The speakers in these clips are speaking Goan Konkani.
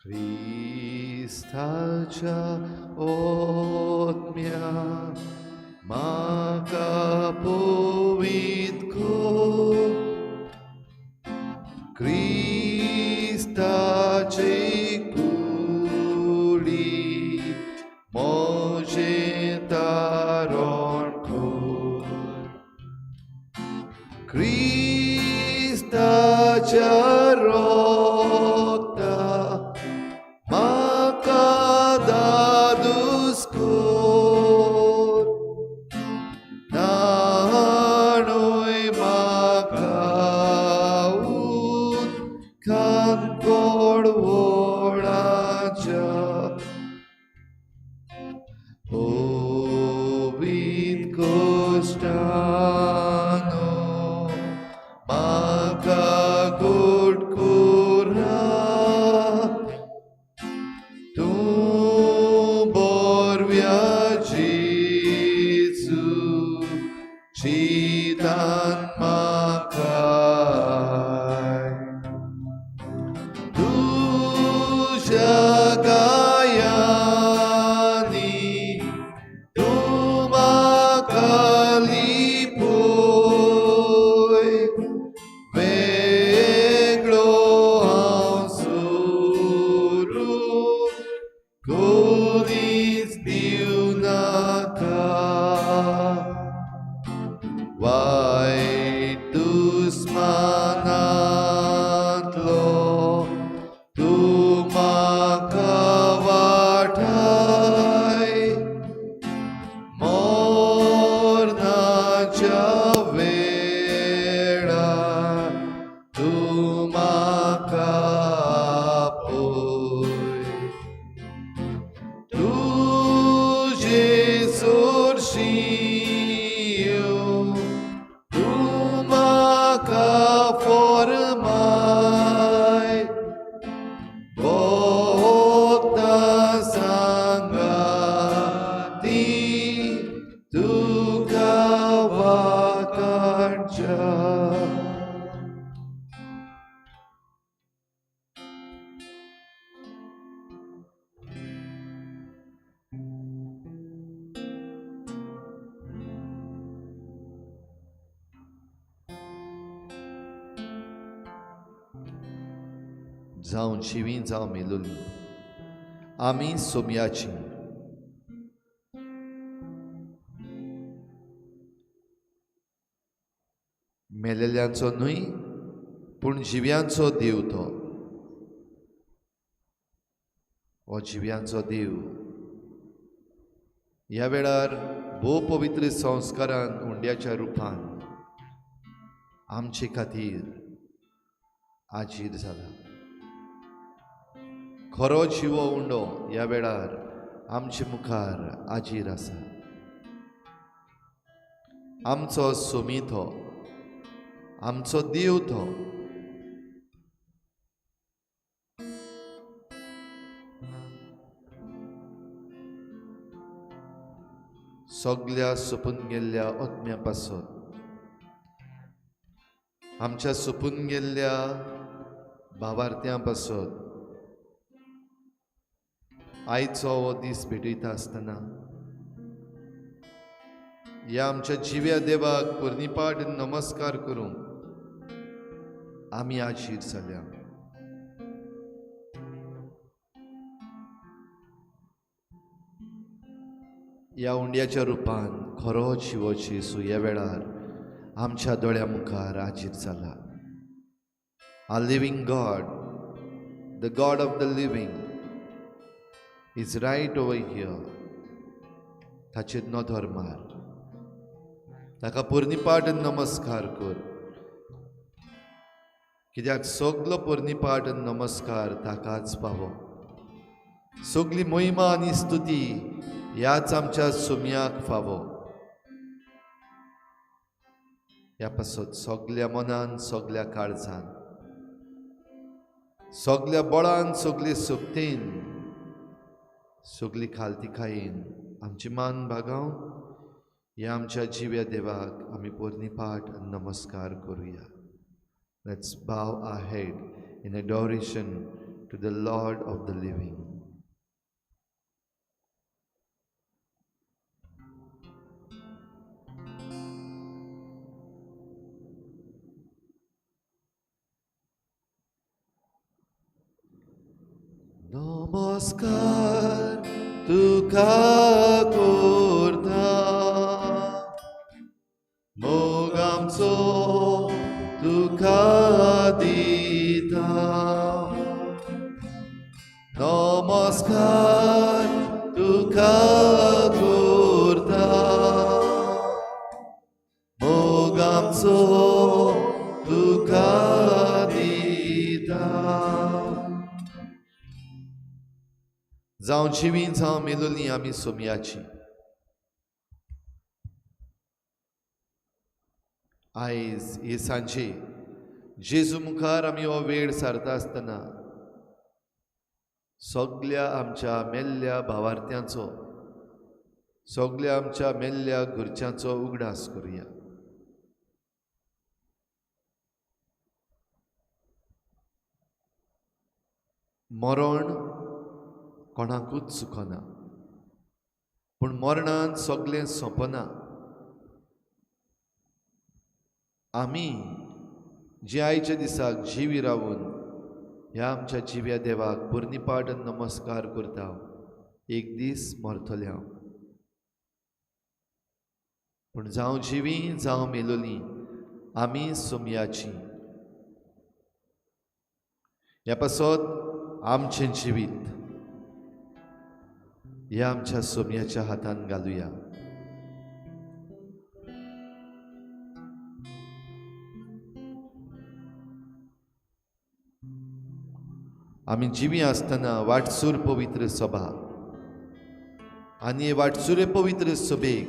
क्रिस्ताच्या ओत्म्या म्हाका पवित्र कर, क्रिस्ताचे कुडी म्हजें तारण कर, क्रिस्ताच्या रक्ता म्हाका दादूस कर, न्हाणय म्हाका उदकान कोडवोडाच्या, पवित्र कोश्टानो म्हाका गोड करा, तूं बोरव्या जेजू चितान म्हाका, तुज्या गायांनी तूं म्हाका लिपोय, वेगळो हांव सोरू कोणीच दिवं नाका, वायट दुस्मानांतलो तूं म्हाका वाटाय, मरणाच्या वेळार तूं म्हाका आपय, तुजे सोरशीं तूं म्हाका फॉर्माय, भोगता सांगाती तुका वाखाणच्या. जावं जिवीं जावं मेलोली आमी सोमयाची, मेलेल्यांचो न्हय पूण जिव्यांचो देव तो, हो जिव्यांचो देव ह्या वेळार भोव पवित्र संस्कारान हुंड्याच्या रुपान आमचे खातीर आजीर जाला. खरो जिवो उंडो ह्या वेळार आमचे मुखार आजीर आसा. आमचो सोमी तो, आमचो देव तो. सगल्या सोपून गेल्ल्या आत्म्या पासून, आमच्या सोपून गेल्ल्या भावार्थ्यां पासून आयचो हो दीस भेटयता आसतना ह्या आमच्या जिव्या देवाक पुर्णिपाठ नमस्कार करूंक आमी आजीर जाल्या. ह्या उंड्याच्या रुपान खरो जिवो जेजू ह्या वेळार आमच्या दोळ्या मुखार आजीर जाला. Our living God, the God of the living, is right over here. ताचेर नदर मार, ताका पुर्णिपाठ नमस्कार कर, कित्याक सगलो पुर्णिपाठ नमस्कार ताकाच पावो. सगली महिमा आनी स्तुती ह्याच आमच्या सुम्याक फावो. ह्या पासत सगल्या मनान, सगल्या काळजान, सगल्या बळान, सगले शक्तीन, सगली खालतिकायेन आमची मान बागावन ह्या आमच्या जिव्या देवाक आमी पोरणी पाठ नमस्कार करुया. Let's bow our head in adoration to the Lord of the living. नमस्कार तुका करता, मोग आमचो तुका दिता. नमस्कार तुका करता, मोग आमचो तुका दिता. जावं जिवीं जावं मेलोलीं आमी सोमयाची. आयज हे सांजे जेजू मुखार आमी हो वेळ सारता आसतना सगल्या आमच्या मेल्ल्या भावार्थ्यांचो, सगल्या आमच्या मेल्ल्या घरच्यांचो उगडास करुया. मरण कोणाकूच चुकना, पूण मरणान सगळें सोंपना. आमी जे आयच्या दिसाक जिवी रावून ह्या आमच्या जिव्या देवाक पुर्णीपाठ नमस्कार करता, एक दीस मरतले हांव. पूण जावं जिवी जावं मेलोली आमी सोमयाची. ह्या पासत आमचें जिवीत ह्या आमच्या सोमयाच्या हातान घालुया. आमी जिवी आसतना वाटसूर पवित्र सभा आनी वाटसुरे पवित्र सभेक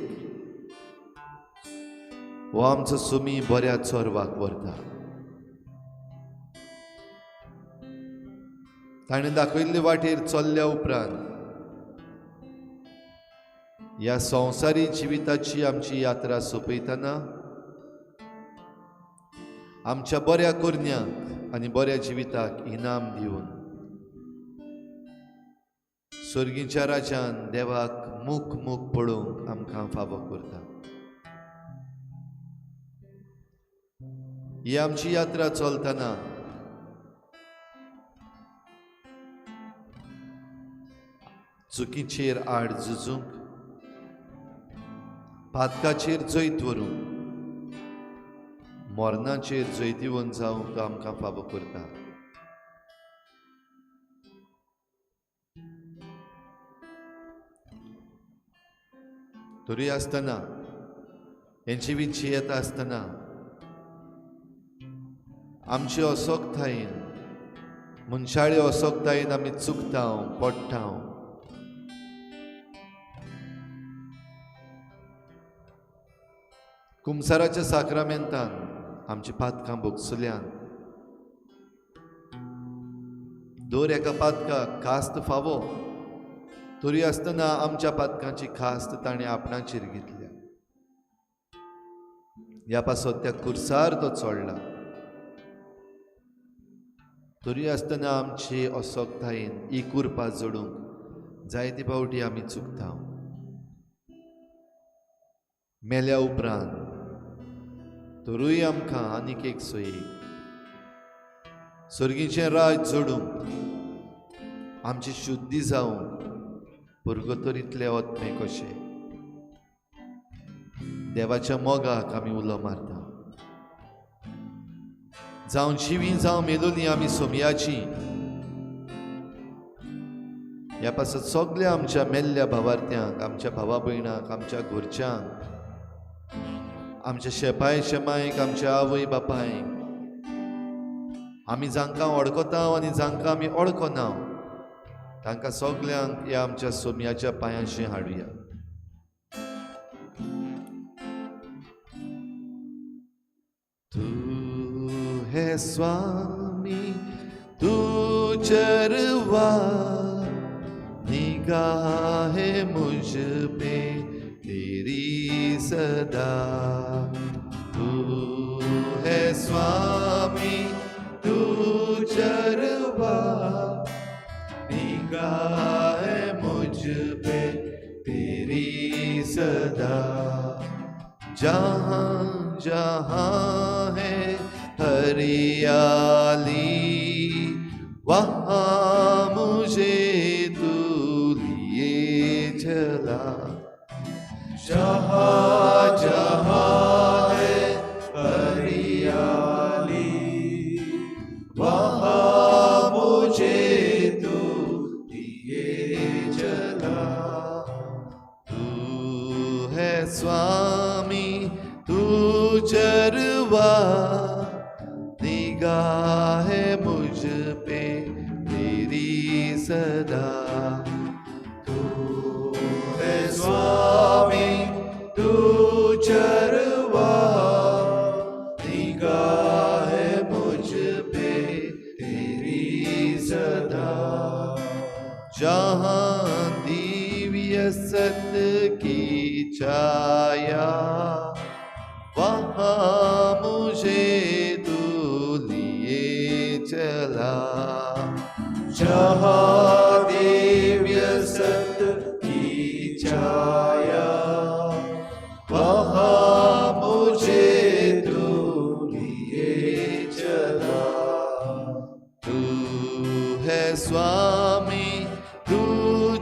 हो आमचो सोमी बऱ्या चोरवाक व्हरता. ताणें दाखयल्ले वाटेर चल्ल्या उपरांत ह्या संवसारी जिविताची आमची यात्रा सोंपयतना आमच्या बऱ्या करण्यांक आनी बऱ्या जिविताक इनाम दिवन स्वर्गीच्या राज्यान देवाक मुख मुख पळोवंक आमकां फावो करता. ही आमची यात्रा चलतना चुकीचेर आड झुजूंक, पातकाचेर जैत व्हरूंक, मरणाचेर जैतिवंत जावंक तो आमकां फावो करता. तरी आसतना हें जिवीत जियेता आसतना आमचे असक्तायेन, मनशाळे असक्तायेन आमी चुकता, पडटा. कुमसाराच्या साक्रामेंतान आमची पातकां भोगसुल्यान दर एका पातकाक खास्त फावो, तरी आसतना आमच्या पातकांची खास्त ताणें आपणाचेर घेतल्या. ह्या पासत त्या कुर्सार तो चडला, तरी आसतना आमचे असक्तायेन ही कुरपा जोडूंक जायते फावटी आमी चुकता. मेल्या उपरांत तरूय आमकां आनीक एक सोयी, सर्गीचें राज जोडूंक, आमची शुद्धी जावंक पुर्गतोरींतले आत्मे कशे देवाच्या मोगाक आमी उलो मारता. जावं जिवी जावं मेलोली आमी सोमयाची. ह्या पासत सगल्या आमच्या मेल्ल्या भावार्थ्यांक, आमच्या भावा भयणांक, आमच्या घरच्यांक, आमच्या शेपाय शेमायक, आमच्या आवय बापायक, आमी जांकां वळखता आनी जांकां आमी वळखना तांकां सगल्यांक ह्या आमच्या सोमयाच्या पांयांशी हाडुया. तू है स्वामी, तू चरवा, निगाह है मुझ पे तेरी सदा. तू है स्वामी, तू चरवा, निगाह है मुझ पे तेरी सदा। जहाँ जहाँ है हरियाली, वहाँ मुझे तू लिए चला। जहाँ जहाँ है हरियाली, वहाँ मुझे तू लिए चला। तू है स्वामी तू चरवा, निगाह है मुझ पे तेरी सदा। तू है स्वामी तू चरवा, निगाह है मुझ पे तेरी सदा। जहाँ दिव्य सत की छाया, वहाँ मुझे तू लिए चला। जहाँ दिव्य सत की छाया, वहाँ मुझे तू लिए चला। तू है स्वामी तू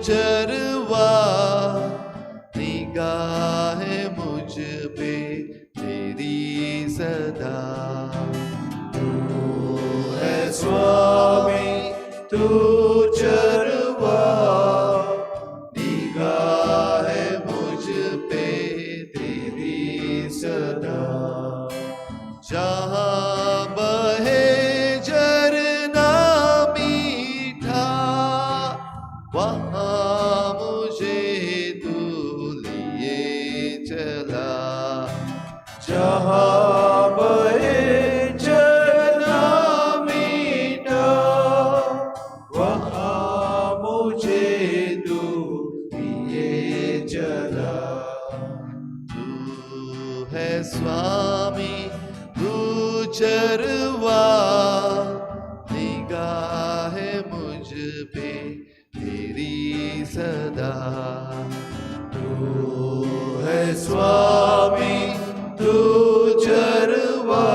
चरवा, निगाह है मुझ पे तेरी सदा। तू है स्वामी तू चरवा, निगाह है मुझ पे तेरी सदा। जहाँ बहे झरना मीठा, वहाँ मुझे तू लिए चला। जहाँ बहे झरना मीठा, वहाँ मुझे तू लिए चला। तू है स्वामी तू चरवा, निगाह है मुझ पे तेरी सदा। तू है स्वामी तू चरवा,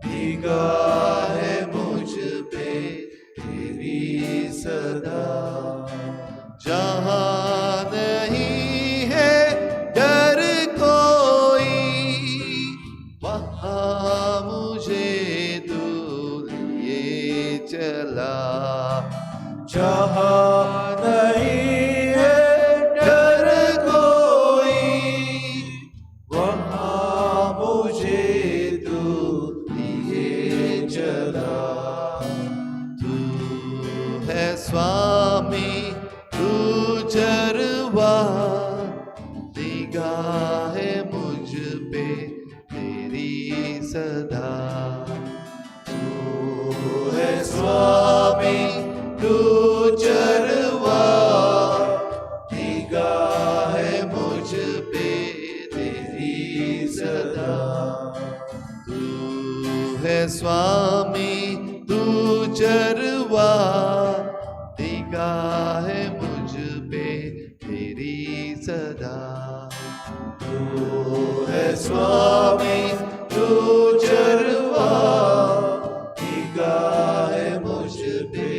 निगाह है मुझ पे तेरी सदा। जहाँ नहीं है डर कोई, वहाँ मुझे तू लिए चला। जहाँ नहीं है डर कोई, वहाँ मुझे तू लिए चला। तू है स्वामी तू चरवा, निगाह है मुझ पे तेरी सदा। तू है स्वामी तू चरवा, निगाह है मुझ पे तेरी सदा। तू है स्वामी तू चरवा, निगाह है मुझ पे तेरी सदा। तू है स्वामी तू चरवा, निगाह है मुझ पे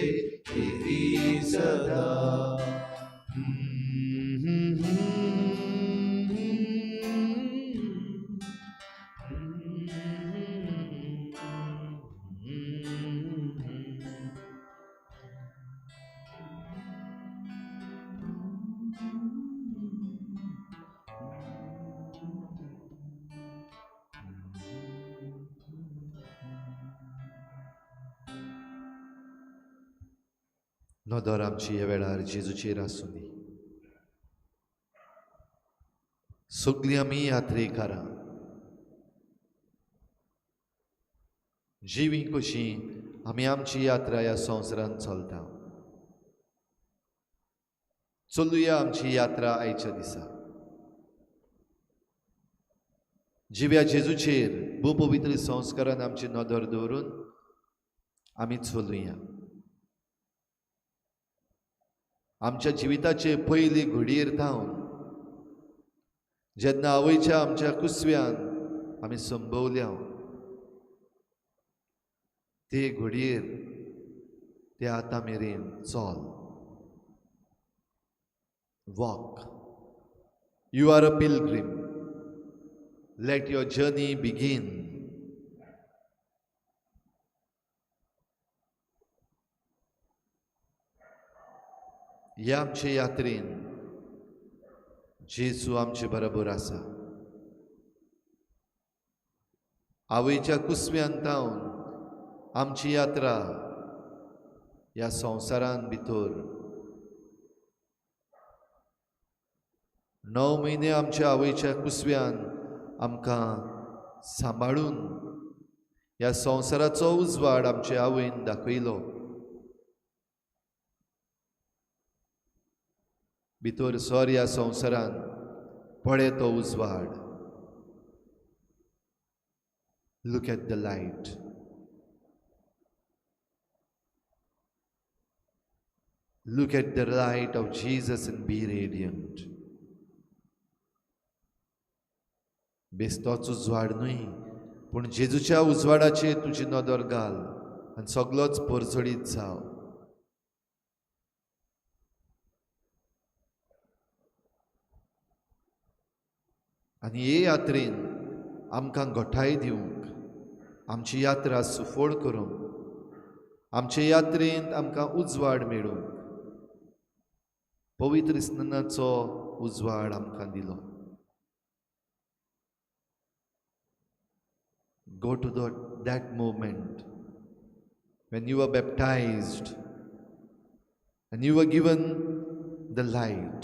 तेरी सदा। नदर आमची ह्या वेळार जेजूचेर आसूं दी. सगळीं आमी यात्रेकारां जिवीं कशीं आमी आमची यात्रा ह्या संवसारांत चलता. चलुया आमची यात्रा आयच्या दिसा. जिव्या जेजूचेर भूपवित्र संस्कारान आमची नदर दवरून आमी चलुया. आमच्या जिविताचे पयली घडयेर थावन जेन्ना आवयच्या आमच्या कुसव्यान आमी संभवल्या ते घडयेर ते आतां मेरेन चल. Walk. You are a pilgrim. Let your journey begin. ह्या आमचे यात्रेन जेजू आमचे बरोबर आसा. आवयच्या कुसव्यान थावन आमची यात्रा ह्या संवसारान भितर 9 म्हयने आमच्या आवयच्या कुसव्यान आमकां सांबाळून ह्या संवसाराचो उजवाड आमचे आवयन दाखयलो. भितर सर ह्या संवसारान पळय तो उजवाड. Look at the light. Look at the light of Jesus and be radiant. बेस्तोच उजवाड न्हय पूण जेजूच्या उजवाडाचेर तुजी नदर घाल आनी सगलोच परजळीत जाव. आनी हे यात्रेन आमकां घटाय दिवंक, आमची यात्रा सुफळ करूंक, आमचे यात्रेंत आमकां उजवाड मेळूंक पवित्र स्नानाचो उजवाड आमकां दिलो. Go to that moment when you were baptized and you were given the light.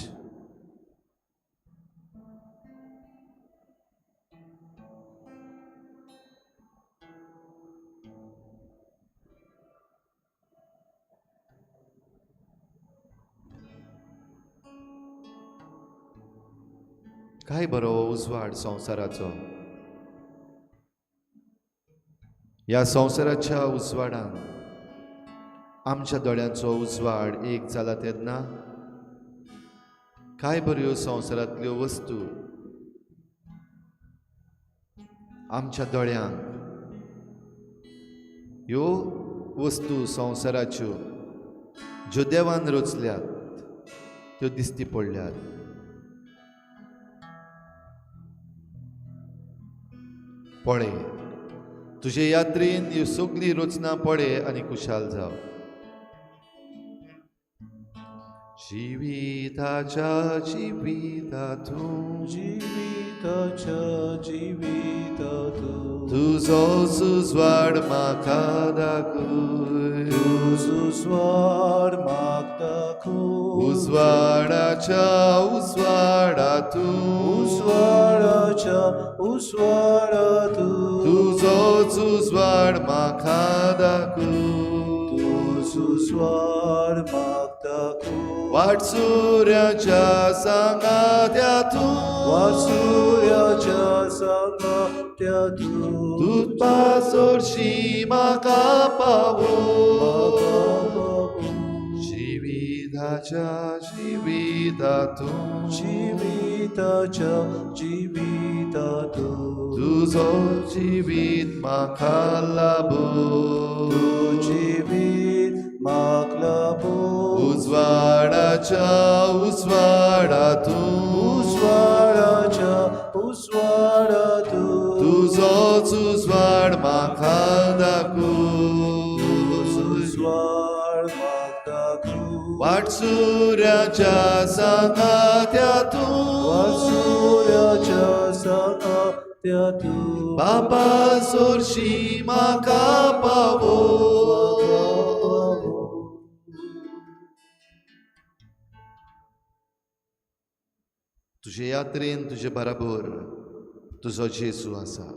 काय बरो उजवाड संवसाराचो. ह्या संवसाराच्या उजवाडान आमच्या दोळ्यांचो उजवाड एक जाला तेन्ना काय बऱ्यो संवसारांतल्यो वस्तू आमच्या दोळ्यांक, ह्यो वस्तू संवसाराच्यो ज्यो देवान रचल्यात त्यो दिसती पडल्यात. पळय तुजे यात्रेन ह्यो सगळी रचना पळय आनी खुशाल जाव. जिविताच्या जिवितातूं जिविताच्या जिवितातूं तुजो उजवाड म्हाका दाखय, तुजो उजवाड म्हाका दाखय. उजवाडाच्या उजवाडातूं उजवाडाच्या उजवाडातूं तुजो उजवाड म्हाका दाखय, तुजो उजवाड म्हाका दाखय. वाट सुर्याच्या सांगात्यातूं वाट सुर्याच्या सांगात्यातूं तुजपा सोरशी म्हाका पावो. जिविताच्या जिवितातूं जिविताच्या जिवितातूं तुजो जिवीत म्हाका लाभो, जिवीत म्हाका लाभो. उजवाडाच्या उजवाडातूं उजवाडाच्या उजवाडातूं तुजोच उजवाड म्हाका दाखय, उजवाड म्हाका दाखय. वाट सुर्याच्या सांगात्यातूं वाट सुर्याच्या सांगात्यातूं बाबा सोरशी म्हाका पावो. तुजे यात्रेन तुजे बराबर तुजो जेजू आसा.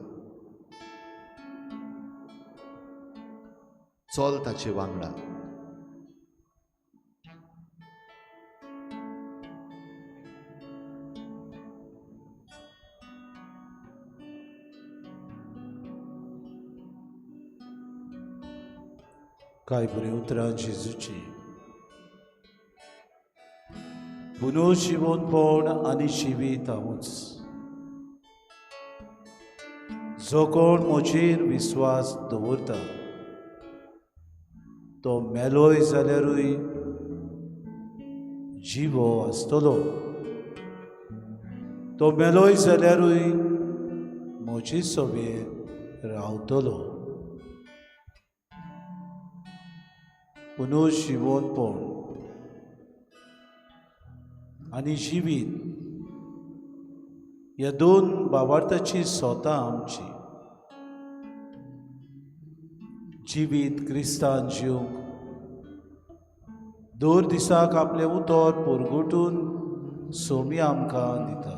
चल ताचे वांगडा. काय बरीं उतरां जेजूची. पुनर्जिवनपण आनी जिवीत हांवूच. जो कोण म्हजेर विस्वास दवरता तो मेलोय जाल्यारूय जिवो आसतलो, तो मेलोय जाल्यारूय म्हजे सवें रावतलो. पुनर्जिवनपण आनी जिवीत ह्या दोन बावार्थाची स्वता आमची. जिवीत क्रिस्तान जिवंक दर दिसाक आपलें उतर पुरगुटून सोमी आमकां दिता.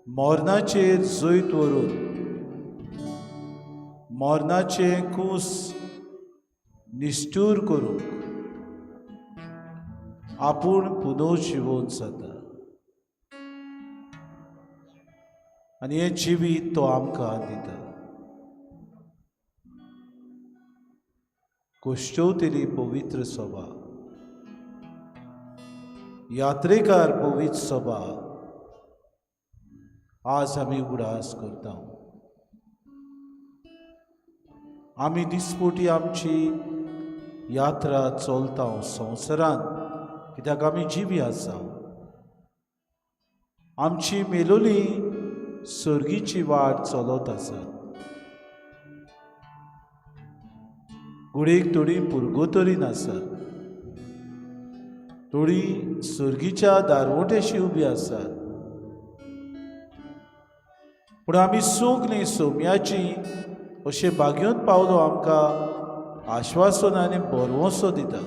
मरणाचेर जैत व्हरून मरणाचें कूस निश्ठूर करूंक आपूण पुनर्जिवन जाता आनी हें जिवीत तो आमकां दिता. कोश्टवतली पवित्र सभा, यात्रेकार पवित्र सभा आज आमी उगडास करता. आमी दिसपोटी आमची यात्रा चलता संवसारांत, कित्याक आमी जिवी आसा. आमची मेलोली सर्गीची वाट चलत आसात. गुडीक थोडी पुर्गोतरीन आसात, थोडी सर्गीच्या दारवटेशी उबी आसात. पूण आमी सगलीं सोम्याची अशें भाग्योत पावलो आमकां आश्वासन आनी भरवंसो दिता.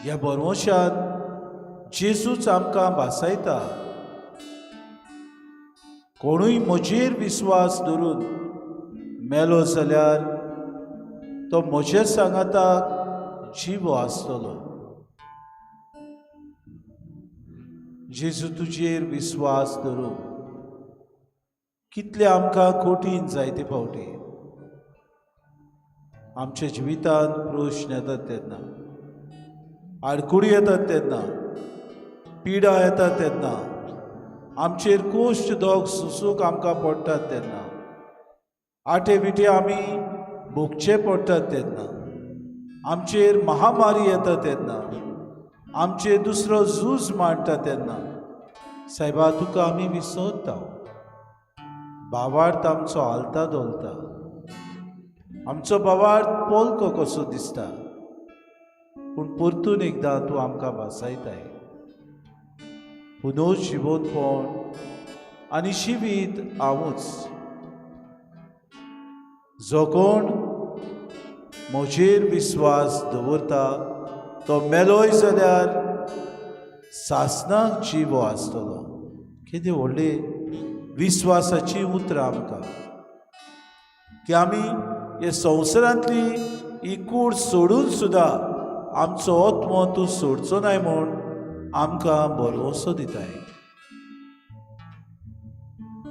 ह्या भरवंशान जेजूच आमकां भासायता, कोणूय म्हजेर विस्वास धरून मेलो जाल्यार तो म्हजे सांगाताक जिवो आसतलो. जेजू तुजेर विस्वास धरूंक कितले आमकां कठीण जायते फावटी आमच्या जिवितांत प्रश्न येतात तेन्ना, आडकुडी येतात तेन्ना, पिडा येतात तेन्ना, आमचेर कोश्ट दोग सुसूक आमकां पडटात तेन्ना, आटे विटे आमी भोगचे पडटात तेन्ना, आमचेर महामारी येता तेन्ना, आमचेर दुसरो झूज मांडटा तेन्ना, सायबा तुका आमी विसरता. भावार्थ आमचो हालता धोलता, आमचो भावार्थ पोलको कसो दिसता, पूण परतून एकदां तूं आमकां भासायताय. पुनर्जिवनपण आनी जिवीत हांवूच. जो कोण म्हजेर विस्वास दवरता तो मेलोय जाल्यार सासणाक जिवो आसतलो. कितें व्हडली विस्वासाची उतरां आमकां, की आमी हे संवसारांतली ही कूड सोडून सुद्दां आमचो आत्मो तूं सोडचो नाय म्हूण आमकां भरवंसो दिताय.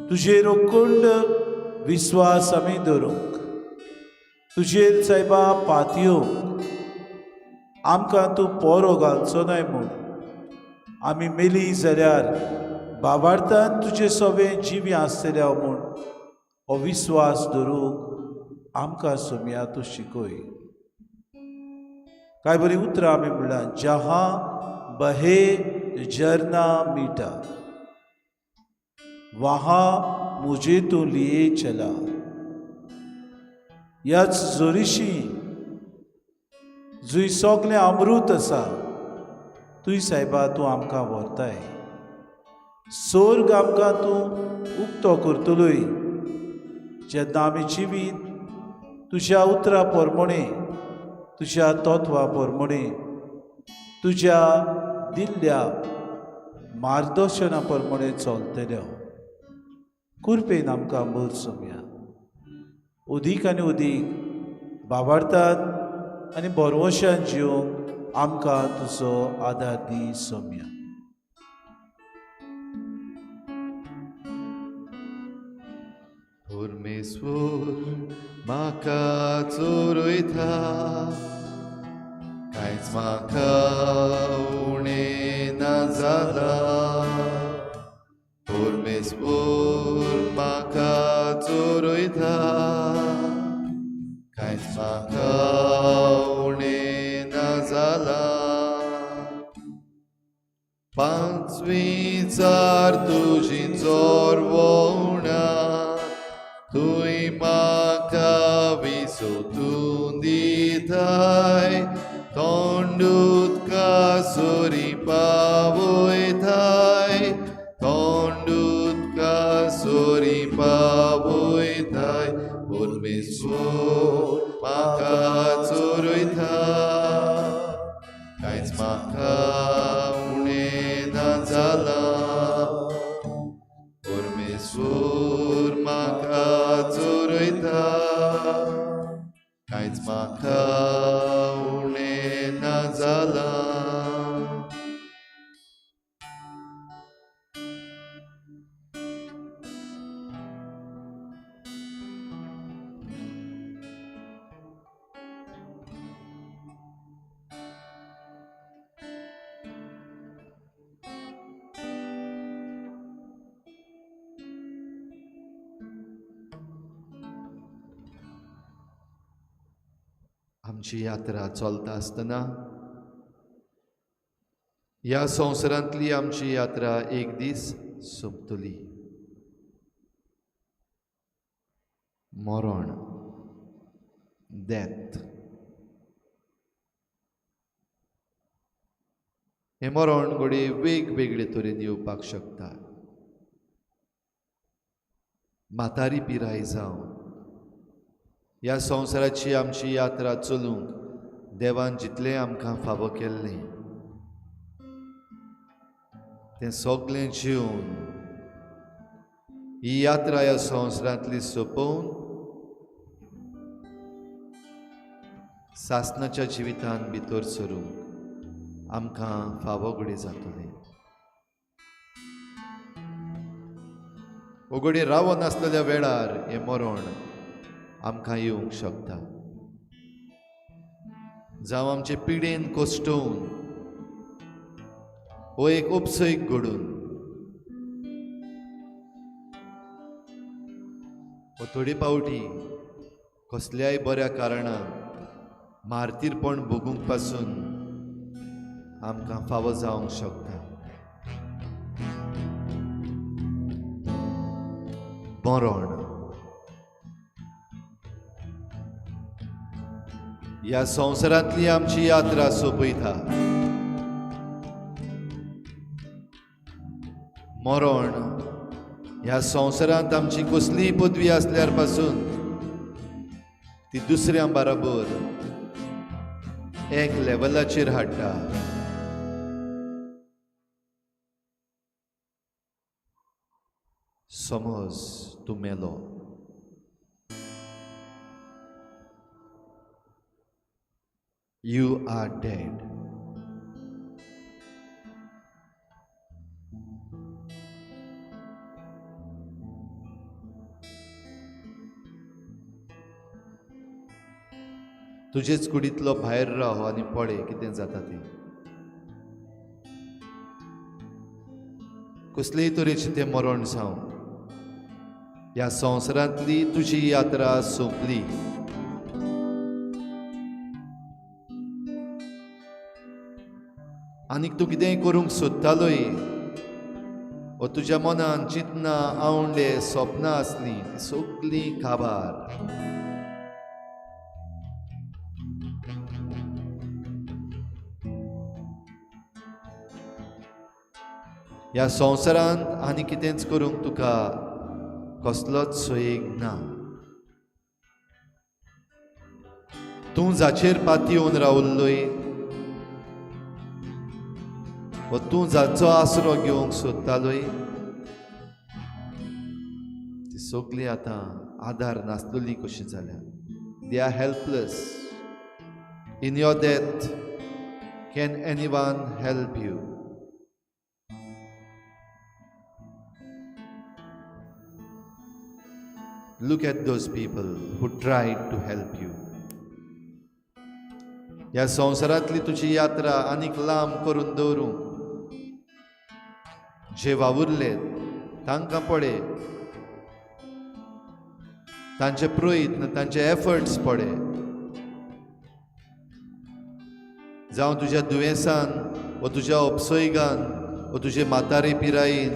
तुजेर अखंड विस्वास आमी दवरूंक, तुजेर सायबा पातयेवंक, आमकां तूं पोरो घालचो नाय म्हूण आमी मेली जाल्यार बाबार्थान तुजे सवें जिवी आसतले म्हूण हो विस्वास दवरूंक आमकां सोमया तूं शिकय. काय बरी उतरां आमी म्हणलां, जहां बहे झरना मीठा वहां मुझे तू लिए चला. ह्याच जोरीशी जुंय सगळें अमृत आसा तुय सायबा तूं आमकां व्हरताय. सोर्ग आमकां तूं उक्तो करतलोय जेन्ना आमी जिवीत तुज्या उतरां प्रमाणे, तुज्या तत्वा प्रमाणे, तुज्या दिल्ल्या मार्गदर्शना प्रमाणे चलतले. कृपेन आमकां भर सोमया उदीक आनी उदीक बाबार्थान आनी भरवंशान जिवंक आमकां तुजो आदार दी सोमया. परमेश्वर म्हाका चोरयता, कांयच म्हाका उणें ना जालां। परमेश्वर म्हाका चोरयता, कांयच म्हाका उणें ना जालां। पांचवीचार तुजी चोरवणां तुंय म्हाका विसोतून दिताय, तोंड उदका सरी पावयताय, तोंड उदका सरी पावयताय। परमेश्वर म्हाका चोरयता, कांयच म्हाका उणें ना जालां। परमेश्वर म्हाका चोरयता, कांयच म्हाका उणें ना जालां। आमची यात्रा चलता आसतना ह्या संवसारांतली आमची यात्रा एक दीस सोंपतली। मरण, डेथ, हें मरण घडये वेगवेगळे तरेन येवपाक शकता। म्हातारी पिराय जावं ह्या संवसाराची आमची यात्रा चलूंक देवान जितलें आमकां फावो केल्लें तें सगळें जिवन ही यात्रा ह्या संवसारांतली सोंपोवन सासणाच्या जिवितान भितर सरूंक आमकां फावो घडये जातलें। घडये रावनासलेल्या वेळार हें मरण आमकां येवंक शकता। जावं आमचे पिडेन कोश्टोवन हो एक उपसैक घडून हो थोडे पावटी कसल्याय बऱ्या कारणान मार्तीरपण भोगूंक पासून आमकां फावो जावंक शकता। मरण ह्या संवसारांतली आमची यात्रा सोंपयता। मरण ह्या संवसारांत आमची कसलीय पदवी आसल्यार पासून ती दुसऱ्यां बराबर एक लेवलाचेर हाडटा। समज तूं मेलो, you are dead. तुजेच कुडींतलो भायर राव आनी पळय कितें जाता तें। कसलेय तरेचें तें मरण जावं, ह्या संवसारांतली तुजी यात्रा सोंपली। आनीक तूं कितेंय करूंक सोदतालोय व तुज्या मनान चिंतना, आवंडे, सपनां आसलीं ती सगळीं काबार। ह्या संवसारांत आनी कितेंच करूंक तुका कसलोच सोयेग ना। तूं जाचेर पातयेवन रावल्लोय व तूं जाचो आसरो घेवंक सोदतालोय ती सगळीं आतां आदार नासलेली कशी जाल्या। They are helpless. In your death can anyone help you? Look at those people who tried to help you. ह्या संवसारांतली तुजी यात्रा आनीक लांब करून दवरूंक जे वावुरले तांकां पळय, तांचे प्रयत्न, तांचे एफर्ट्स पळय. जावं तुज्या दुयेंसान वा तुज्या अपसयगान वा तुजे म्हातारे पिरायेन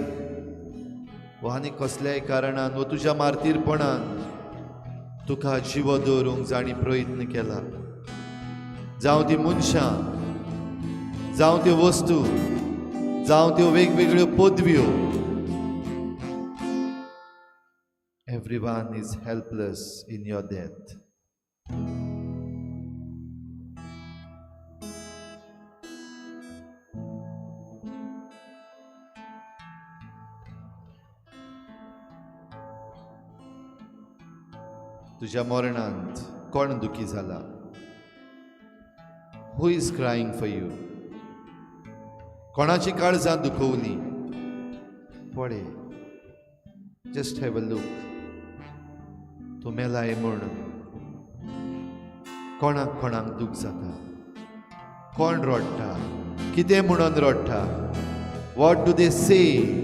वा आनी कसल्याय कारणान वा तुज्या मार्तीरपणान तुका जिवो दवरूंक जांणी प्रयत्न केला, जावं ती मनशां, जावं त्यो वस्तू, जावं त्यो वेगवेगळ्यो पदव्यो, everyone is helpless in your death. तुज्या मरणांत कोण दुखी जाला? Who is crying for you? कोणाची काळजां दुखवली? पळय, just have a look. तूं मेलाय म्हूण कोणाक कोणाक दूख जाता? कोण रडटा? कितें म्हणून रडटा? What do they say?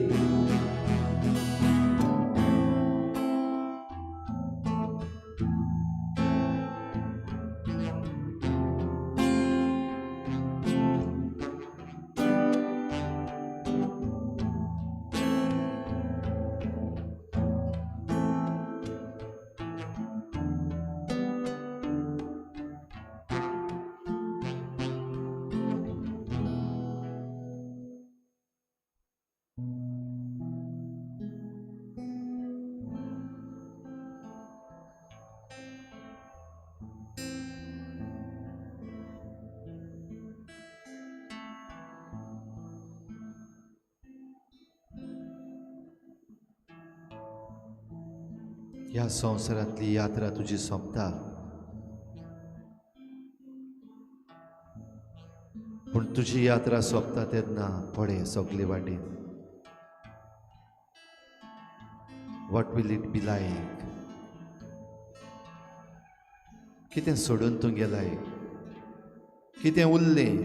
ह्या संवसारांतली यात्रा तुजी सोंपता, पूण तुजी यात्रा सोंपता तेन्ना पळय सगले वाटेन, what will it be like? कितें सोडून तूं गेलाय? कितें उरलें?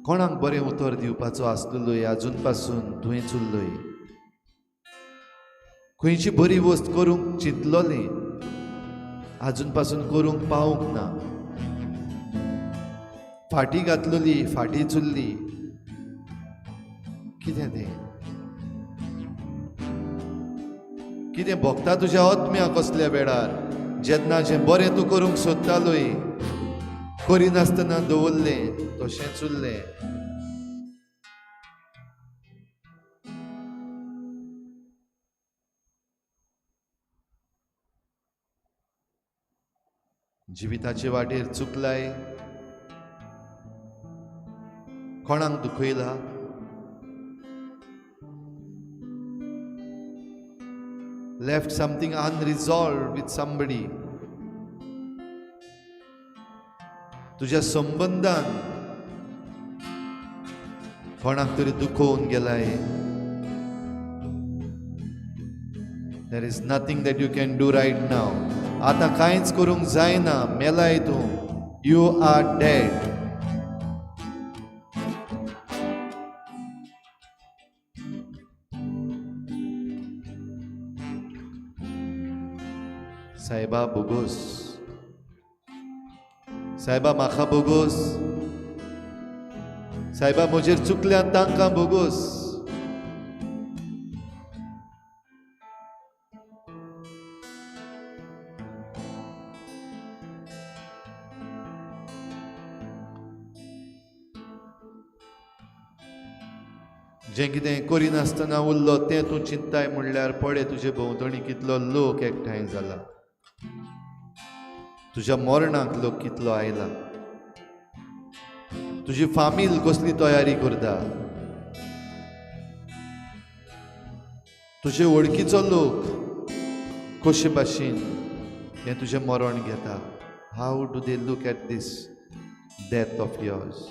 कोणाक बरें उतर दिवपाचो आसलेलोय आजून पासून तुवें उरलोय? खंयची बरी वस्त करूंक चिंतलोलें आजून पासून करूंक पावूंक ना? फाटी घातलोली फाटी चुल्ली, कितें तें? कितें भोगता तुज्या आत्म्या कसल्या वेळार जेन्ना जें बरें तूं करूंक सोदतालोय करिनासतना दवरलें तशेंच उरलें? जिविताचे वाटेर चुकलाय? कोणाक दुखयला? Left something unresolved with somebody. तुझ्या संबंधान कोणाक तरी दुखोवन गेलाय? There is nothing that you can do right now. आतां कांयच करूंक जायना, मेलाय तूं. You are dead. सायबा बोगोस, सायबा म्हाका बोगोस, सायबा म्हजेर चुकल्यान तांकां बोगोस. जें कितें करिनासतना उरलो तें तूं चिंताय म्हणल्यार पळय तुजे भोंवतणी कितलो लोक एकठांय जाला, तुज्या मरणाक लोक कितलो आयला, तुजी फामील कसली तयारी करता, तुजे वळखीचो लोक कशे भाशेन हें तुजें मरण घेता. How do they look at this death of yours?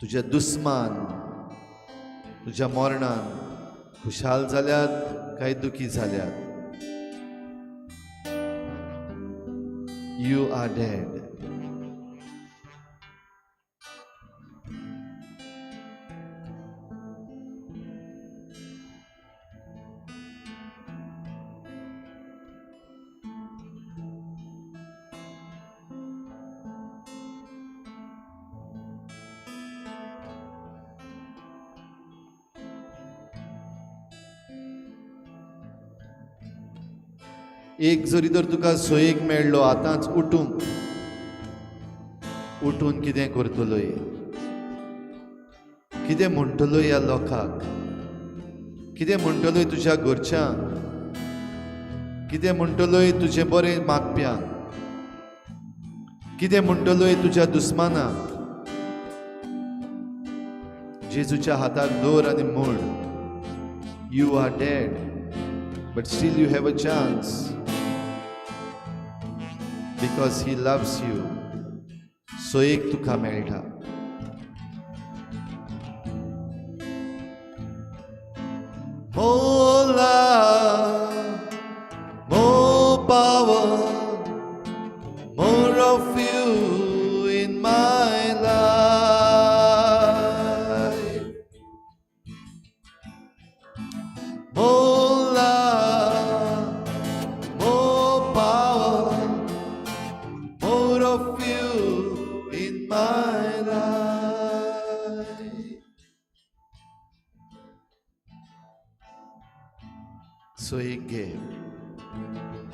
तुज्या दुस्मान तुज्या मरणान खुशाल जाल्यात काय दुखी जाल्यात? You are dead. एक जरी तर तुका सोयेक मेळ्ळो आतांच उठूंक, उठून कितें करतलोय, कितें म्हणटलोय ह्या लोकांक, कितें म्हणटलोय तुज्या घरच्यांक, कितें म्हणटलोय तुजें बरें मागप्यांक, कितें म्हणटलोय तुज्या दुस्मानाक? जेजूच्या हाताक दवर आनी म्हण, you are dead but still you have a chance because he loves you. सोयेक तुका मेळटा. More love, more power, more of you in my life. More love, more power, more of you in my life. सोयीक घे.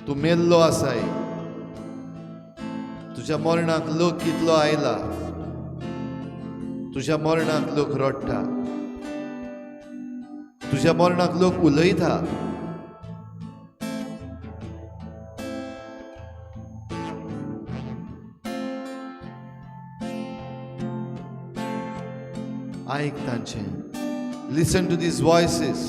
तूं मेल्लो आसाय. तुज्या मरणाक लोक कितलो आयला, तुज्या मरणाक लोक रडटा, तुज्या मरणाक लोक उलयता. आयक तांचें. Listen to these voices.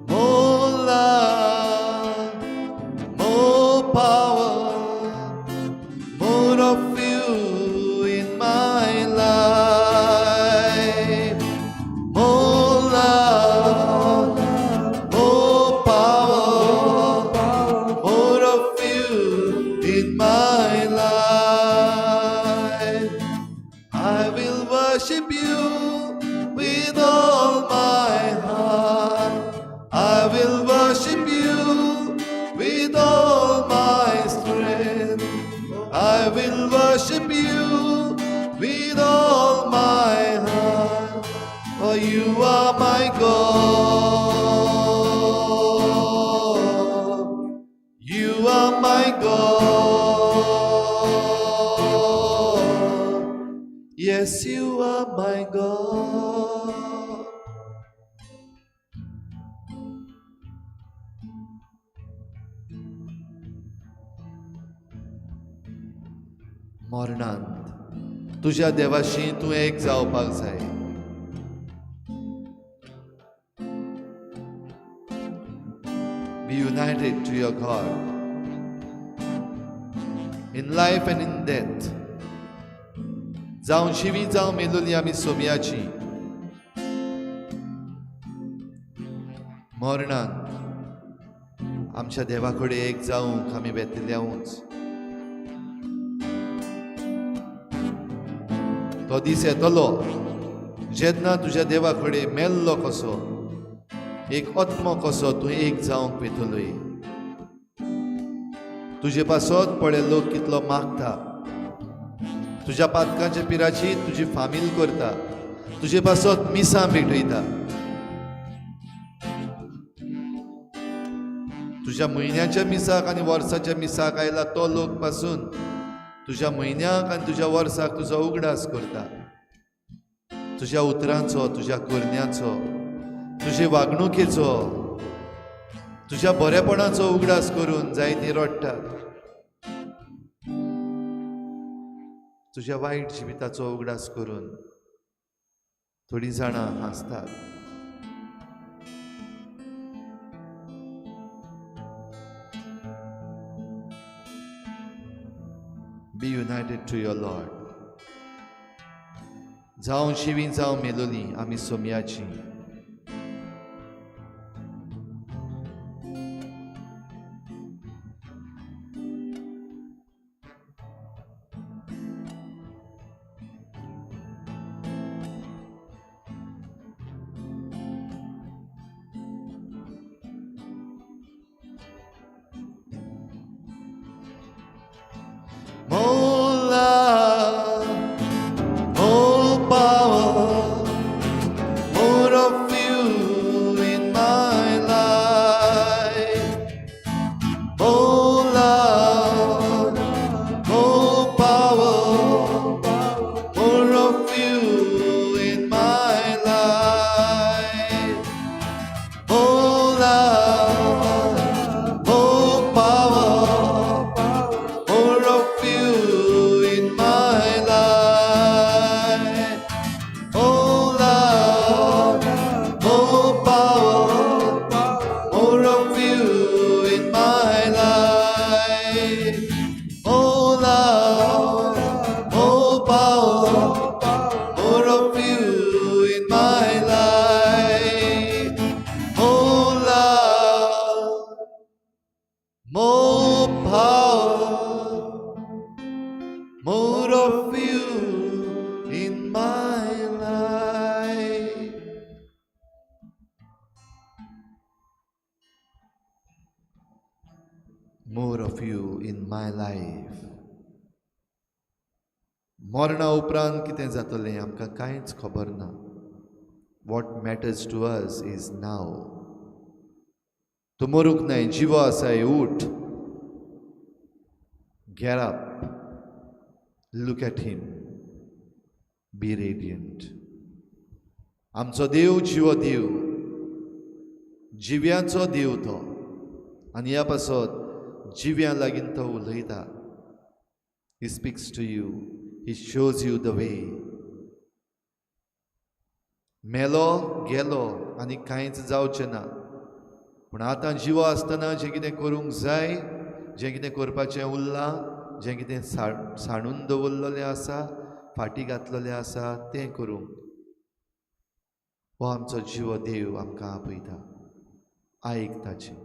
More love, more power, more of you in my life. More love, more power, more of you in my life. I will worship you with all my heart. I will worship you with all my strength. I will worship you with all my heart. For you are my God. You are my God. Yes, you are my God. मरणांत तुज्या देवाशी तूं एक जावपाक जाय. Be united to your God in life and in death. जावं जिवी जावं मेलोली आमी सोमयाची, मरणान आमच्या देवा कडेन एक जावंक आमी वेतल्याऊच. तो दीस येतलो जेन्ना तुज्या देवा कडेन मेल्लो कसो एक आत्मो कसो तूं एक जावंक वेतलोय. तुजे पासत पळय लोक कितलो मागता, तुज्या पातकांच्या पिराची तुजी फामील करता, तुजे पासत मिसां भेटयता, तुज्या म्हयन्याच्या मिसाक आनी वर्साच्या मिसाक आयला तो लोक पासून तुज्या म्हयन्याक आनी तुज्या वर्साक तुजो उगडास करता. तुज्या उतरांचो, तुज्या करण्याचो, तुजे वागणुकेचो, तुज्या बरेपणाचो उगडास करून जायती रडटात. तुज्या वायट जिविताचो उगडास करून थोडीं जाणां हांसतात. Be united to your Lord. जावं जिवीं जावं मेलोली आमी सोमयाची. More love, more power, more of you in my life. More love, more power, more of you in my life. More love, more power, more of you in my life. Oh love, more power, more of you in my life. Oh love, more power, more of you in my life. Oh love, more power, more of you in my life. More of you in my life. मरणा उपरांत कितें जातलें आमकां कांयच खबर ना. What matters to us is now. तूं मरूंक नाय, जिवो आसाय, उठ. Get up. Look at him. Be radiant. आमचो देव जिवो देव, जिव्यांचो देव तो, आनी ह्या पासत जिव्यां लागीं तो उलयता. He speaks to you. He shows you the way. मेलो गेलो आनी कांयच जावचें ना, पूण आतां जिवो आसतना जें कितें करूंक जाय, जें कितें करपाचें उरलां, जें कितें सांडून दवरलेलें आसा, फाटीं घातलेलें आसा, तें करूंक हो आमचो जिवो देव आमकां आपयता. आयक ताचें.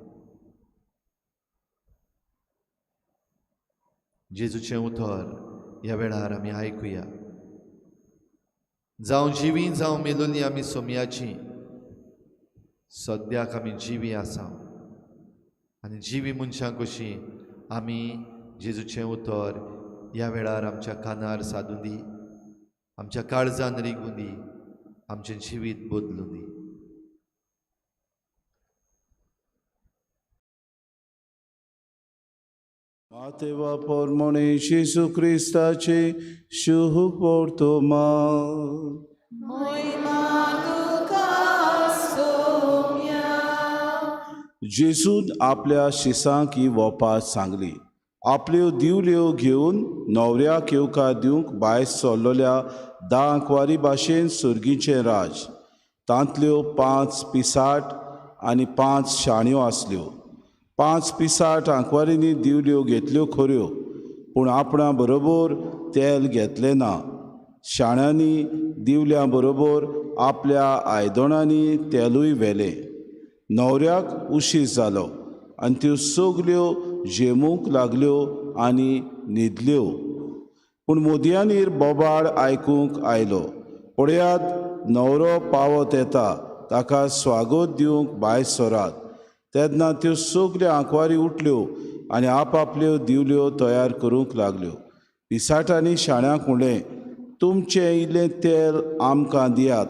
जेजूचें उतर ह्या वेळार आमी आयकुया. जावं जिवीं जावं मेलोली आमी सोमयाची, सद्याक आमी जिवी आसा आनी जिवी मनशां कशीं आमी जेजूचें उतर ह्या वेळार आमच्या कानार सादूं दी, आमच्या काळजान रिगूं दी, आमचें जिवीत बदलूं दी. मातेवा पोरमोणे जेजू क्रिस्ताचे शुभ वर्तमान. जेजून आपल्या शिसांक ही वपात सांगली. आपल्यो दिवल्यो घेवन न्हवऱ्याक येवकार दिवंक भायर सरलेल्या 10 आंकवारी भाशेन सर्गीचें राज. तांतल्यो 5 पिसाट आनी 5 शाण्यो आसल्यो. 5 पिसाट आंकवारींनी दिवल्यो घेतल्यो खऱ्यो, पूण आपणा बरोबर तेल घेतलें ना. शाण्यांनी दिवल्या बरोबर आपल्या आयदणांनी तेलूय व्हेलें. न्हवऱ्याक उशीर जालो आनी त्यो सगल्यो झेमूंक लागल्यो आनी न्हिदल्यो. पूण मोदयांनीर बोबाळ आयकूंक आयलो, पळयात न्हवरो पावत येता, ताका स्वागत दिवंक भायर सरात. तेन्ना त्यो सगल्यो आंकवारी उठल्यो आनी आपआपल्यो दिवल्यो तयार करूंक लागल्यो. पिसाटांनी शाण्यांक म्हणलें, तुमचें इल्लें तेल आमकां दियात,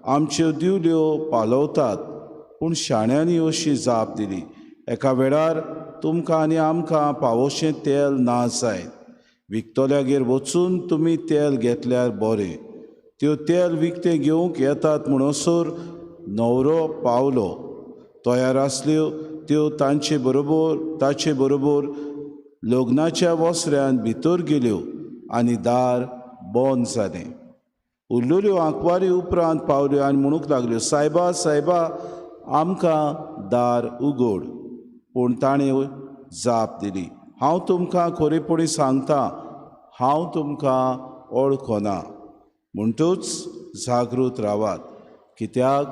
आमच्यो दिवल्यो पालवतात. पूण शाण्यांनी अशी जाप दिली, एका वेळार तुमकां आनी आमकां पावोशें तेल ना जायत. विकतल्यागेर वचून तुमी तेल घेतल्यार बरें. त्यो तेल विकतें घेवंक येतात म्हणसर न्हवरो पावलो. तयार आसल्यो त्यो तांचे बरोबर ताचे बरोबर लग्नाच्या वसऱ्यान भितर गेल्यो आनी दार बंद जालें. उरलेल्यो आंकवारी उपरांत पावल्यो आनी म्हणूंक लागल्यो, सायबा सायबा, आमकां दार उगड. पूण ताणें जाप दिली, हांव तुमकां खरेपणी सांगता, हांव तुमकां वळखना. म्हणटूच जागृत रावात, कित्याक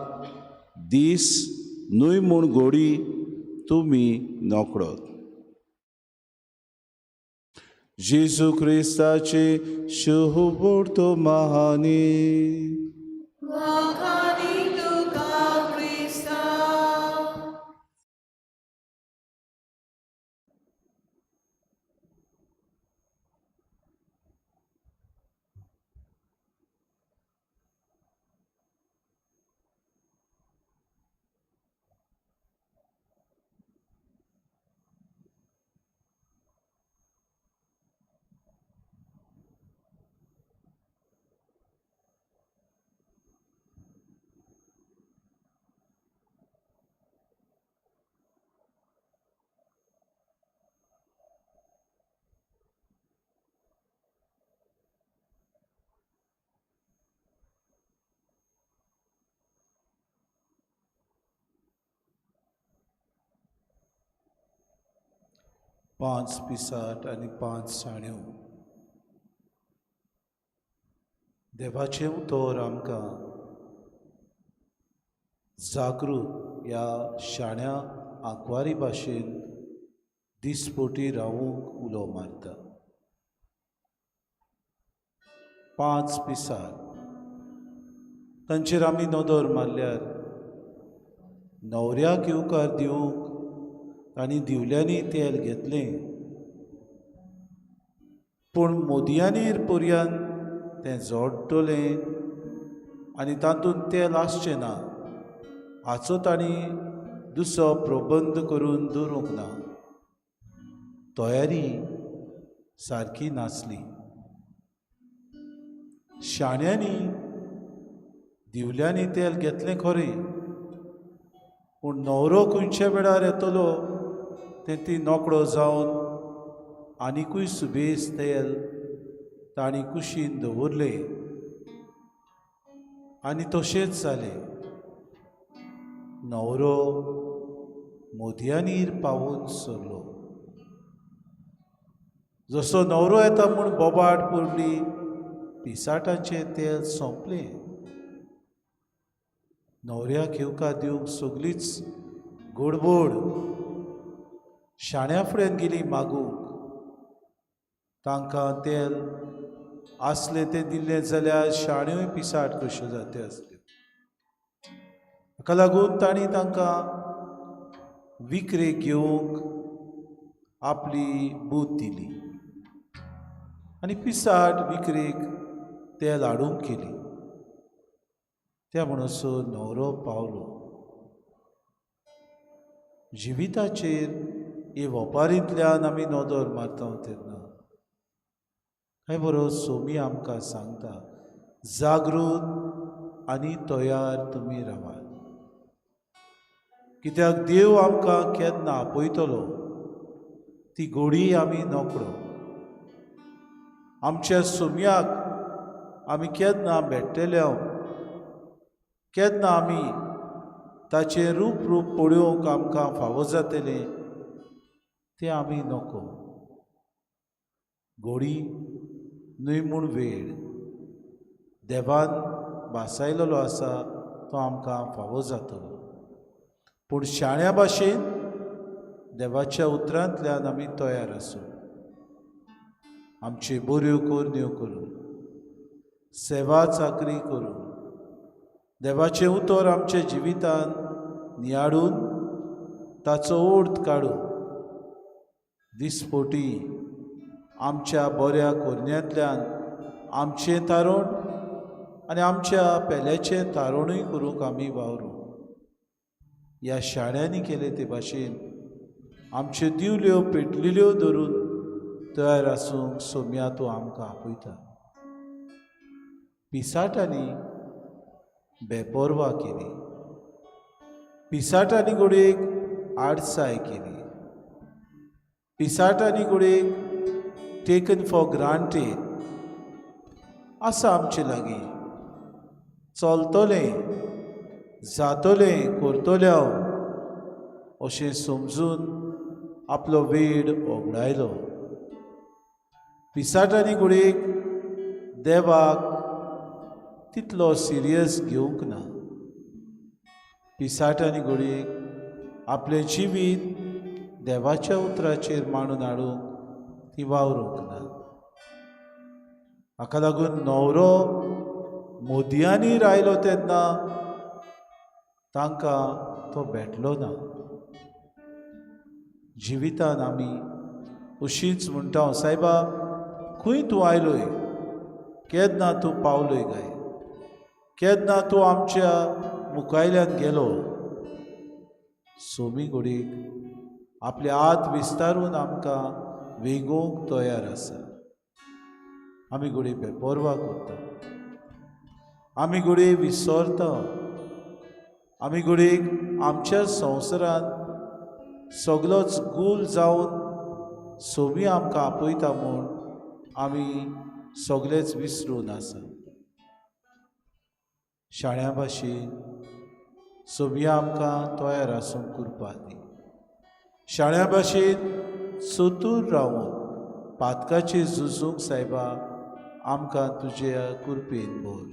दीस न्हय म्हूण गोडी तुमी नकळत। जेजू क्रिस्ताचे शुभोर्तो महानी। पांच पिसाट आनी पांच साण्यो। देवाचें उतर आमकां जागृत ह्या शाण्या आंकवारी भाशेन दिसपोटी रावूंक उलो मारता। पांच पिसाट तांचेर आमी नदर मारल्यार न्हवऱ्याक येवकार दिवंक तांणी दिवल्यांनी तेल घेतलें, पूण मोदयांनीर पर्यान तें जोडटलें आनी तातूंत तेल आसचें ना हाचो तांणी दुसरो प्रबंध करून दवरूंक ना। तयारी सारकी नासली। शाण्यांनी दिवल्यांनी तेल घेतलें खरें, पूण न्हवरो खंयच्या वेळार येतलो तें ती नकळो जावन आनिकूय सुबेज तेल तांणी कुशीन दवरलें आनी तशेंच जालें। न्हवरो मोदयांनीर पावून सरलो। जसो न्हवरो येता म्हूण बोबाट पडली, पिसाटाचें तेल सोंपलें। न्हवऱ्याक येवकार दिवंक सगळीच गडबड। शाण्या फुड्यान गेली मागूंक, तांकां तेल आसलें तें दिल्लें जाल्यार शाण्योय पिसाट कश्यो जात्यो आसल्यो। हाका लागून तांणी तांकां विकरेक घेवंक आपली बूद दिली आनी पिसाट विकरेक तेल हाडूंक केली। त्या म्हणसर न्हवरो पावलो। जिविताचेर हे वपारींतल्यान आमी नदर मारता तेन्ना काय बरो सोमी आमकां सांगता, जागृत आनी तयार तुमी रावात, कित्याक देव आमकां केन्ना आपयतलो ती गोडी आमी नकळो। आमच्या सोम्याक आमी केन्ना भेट्टले, केन्ना आमी ताचें रूप रूप पळोवंक आमकां फावो जातलें तें आमी नको। गोडी न्हय म्हूण वेळ देवान भासायलेलो आसा तो आमकां फावो जातलो, पूण शाण्या भाशेन देवाच्या उतरांतल्यान आमी तयार आसूं, आमच्यो बऱ्यो करण्यो करून, सेवा चाकरी करून, देवाचें उतर आमच्या जिवितान नियाळून ताचो अर्थ काडून दिसपोटी आमच्या बऱ्या करण्यांतल्यान आमचें तारण आनी आमच्या पेल्याचें तारणूय करूंक आमी वावरूं। ह्या शाण्यांनी केलें ते भाशेन आमच्यो दिवल्यो पेटलेल्यो धरून तयार आसूंक सोम्या तूं आमकां आपयता। पिसाटांनी बेपर्वा केली, पिसाटांनी घडयेक आडसाय केली, पिसाटांनी घडयेक टेकन फॉर ग्रांटेड आसा आमचे लागीं, चलतलें जातलें करतलें हांव अशें समजून आपलो वेळ ओगडायलो। पिसाटांनी घडयेक देवाक तितलो सिरियस घेवंक ना. पिसाटांनी घडयेक आपलें जिवीत देवाच्या उतराचेर मांडून हाडूंक ती वावरूंक ना. हाका लागून न्हवरो मोदयांनी रायलो तेन्ना तांकां तो भेटलो ना. जिवितान आमी अशीच म्हणटा, सायबा खंय तूं आयलोय, केन्ना तूं पावलोय काय, केन्ना तूं आमच्या मुखायल्यान गेलो. सोमी घडयेक आपले हात विस्तारून आमकां वेंगोवंक तयार आसा. आमी घडये बेपर्वा करता, आमी घडये विसरता, आमी घडयेक आमच्या संवसारांत सगलोच गूल जावन सोमी आमकां आपयता म्हूण आमी सगलेच विसरून आसा. शाण्या भाशेन सोमी आमकां तयार आसूंक कृपा दी. शाण्या भाशेन सोतूर रावून पातकाचेर झुजूंक सायबा आमकां तुज्या कृपेन भर.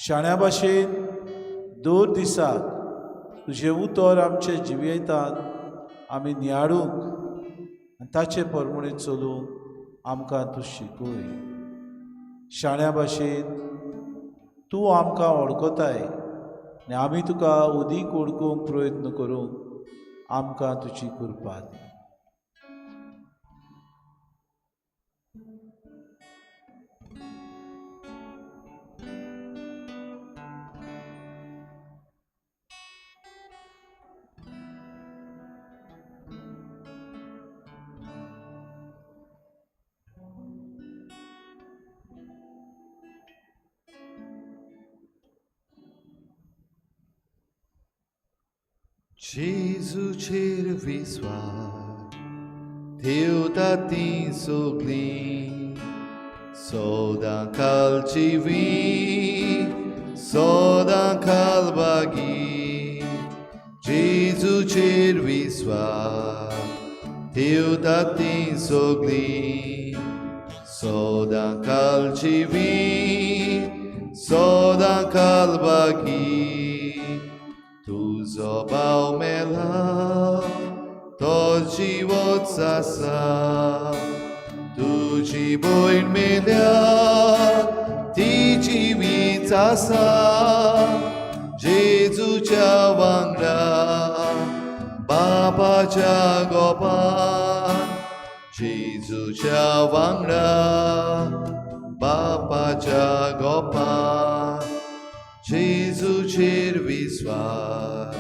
शाण्या भाशेन दर दिसाक तुजें उतर आमच्या जिवितांत आमी नियाळूंक आनी ताचे प्रमाणे चलूंक आमकां तूं शिकय. शाण्या भाशेन तूं आमकां वळखताय आनी आमी तुका उदीक वळखूंक प्रयत्न करूंक आमकां तुजी कृपा दी. जेजूचेर विस्वास ठेवता ती सगळीं, सदां काल जिवी सदां काल बागी. जेजूचेर विस्वास ठेवता ती सगळीं, सदां काल जिवी सदां काल बागी. तुजो भाव मेला तो जिवोच आसा, तुजी भयण मेल्या ती जिवीच आसा. जेजूच्या वांगडा बापाच्या गोपान, जेजूच्या वांगडा बापाच्या गोपान. जेजूचेर विस्वास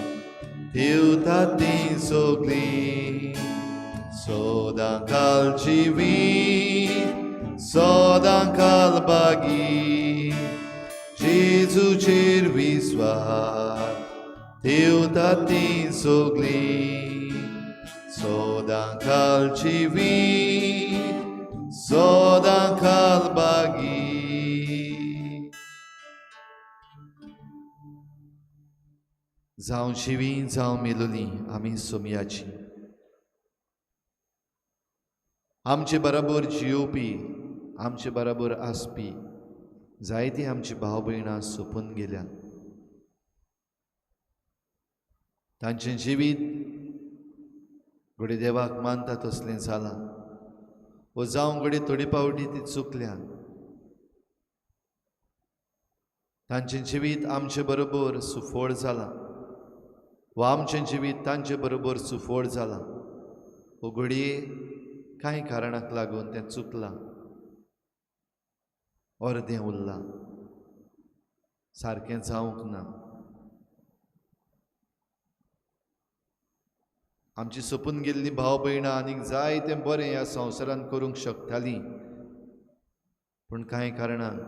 ठेवता ती सगळीं, सदां काल जिवी सदां काल बागी. जेजूचेर विस्वास ठेवता ती सगळीं, सदां काल जिवी सदां काल बागी. जावं शिवी जावं मेलोली आमी सोमयाची, आमचे बराबर जियोवपी, आमचे बराबर आसपी जायती आमची भाव भयणां सोंपून गेल्या. तांचें जिवीत घडये देवाक मानता तसलें जालां, वो जावं घडये थोडी पावटी ती चुकल्या. तांचें जिवीत आमचे बरोबर सुफळ जालां, वा आमचें जिवीत तांचे बरोबर सुफळ जालां, वो घडये कांय कारणाक लागून तें चुकलां, अर्दें उरलां, सारकें जावंक ना. आमची सोंपून गेल्ली भाव भयणां आनीक जाय तें बरें ह्या संवसारांत करूंक शकतालीं, पूण कांय कारणाक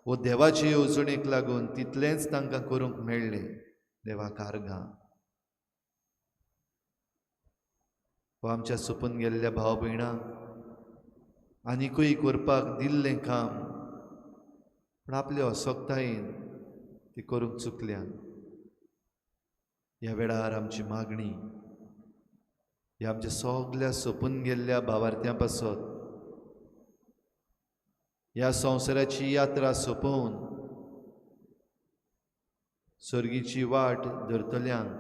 वो देवाचे येवजणेक लागून तितलेंच तांकां करूंक मेळ्ळें. देवाक आर्गां. वो आमच्या सोंपून गेल्ल्या भाव भयणांक आनिकूय करपाक दिल्लें काम, पूण आपले असक्तायेन ती करूंक चुकल्या. ह्या वेळार आमची मागणी ह्या आमच्या सगल्या सोंपून गेल्ल्या भावार्थ्यां पासत, ह्या संवसाराची यात्रा सोंपोवन सर्गीची वाट धरतल्यांक,